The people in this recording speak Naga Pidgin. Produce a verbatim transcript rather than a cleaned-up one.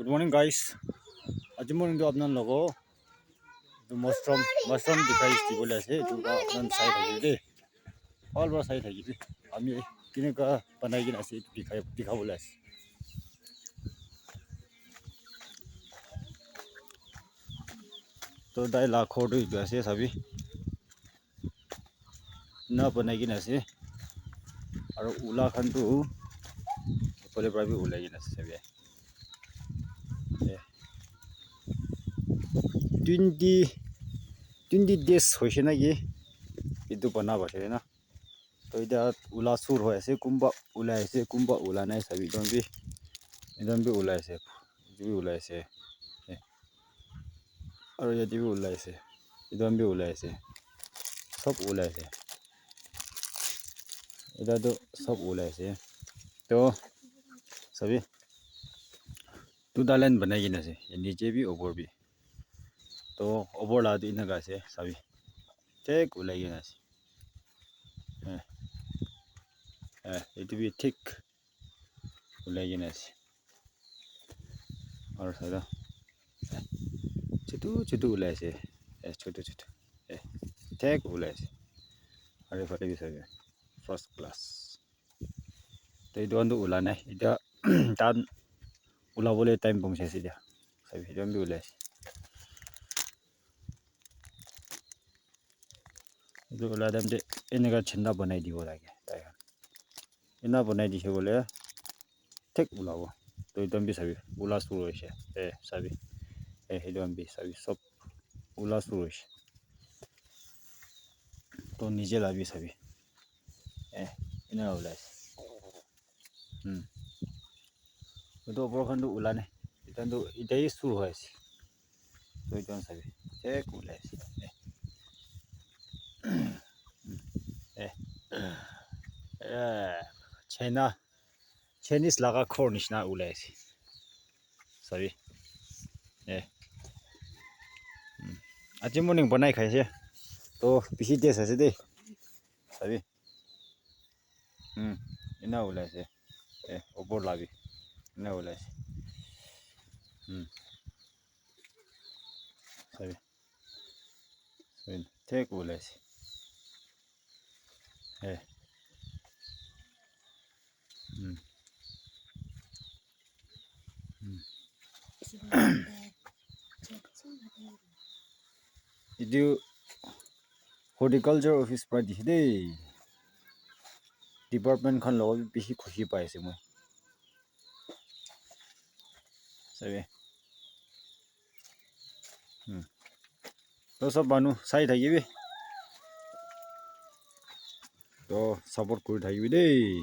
Good morning, guys. Aji morning tu apnan logo tu mushroom, mushroom dikhai dibole ase. Etu para apnan sai thakibi de. Bhal para sai thakibi. Ami kineka banai kena ase, etu dikhai, dikhabole ase. To tai la ghor tu etu ase, sabi. Ena banai kena ase. Aro ula khan tu ephale para bi ulai kena ase, sabi. Eh. Twenty, twenty days hoise na ki? Etu bana paise na. To etiya ula sur hoi ase, kunba ulai ase, kunba ula nai, sabi. Etu khan bi, etu khan bi ulai ase. Etu bi ulai ase. Eh. Aro yate bi ulai ase. Etu khan bi ulai ase. Sob ulai ase. Eta tu sob ulai ase. To, sabi. Duita line banai kena ase. Niche bi, upor bi. To, upor la tu eneka ase, sabi. Thik ulai kena ase. Eh. Eh, etu bi thik ulai kena ase. Aro sabi. Eh. Chutu, chutu ulai ase. Eh, chutu, chutu. Eh, thik ulai ase. Aro ephale bi sabi. First class. To etu khan tu ula nai. Etiya tahan ulabole time pongchi ase etiya. Sabi, etu khan bi ulai ase. Etu ula time te eneka chenda banai dibo lage tai khan. Ena banai dise koile thik ulabo. To etu khan bi sabi, ula sur hoise. Eh, sabi. Eh, etu khan bi sabi, sob ula sur hoise. To niche la bi sabi. Eh, ena ulai ase. Hmm. Etu upor khan tu ula nai. Etu khan tu etiya hi sur hoi ase. To etu khan sabi. Thik ulai ase. Eh. Hmm. Eh. Eh. China. Chinese laga ghor nishina ulai ase. Sabi. Eh. Hmm. Aji morning banai khaise. To bishi taste ase de. Sabi. Hmm. Ena ulai ase. Eh, upor la bi. Ena ulai ase. Hmm. Sabi. Sabi. Thik ulai ase. Eh. Hmm. Hmm. Etu horticulture office para dikhi de. Department khan logot bi bishi khushi pai ase moi. Sabi. Hmm. To sob manu sai thakibi. To support kuri thakibi de.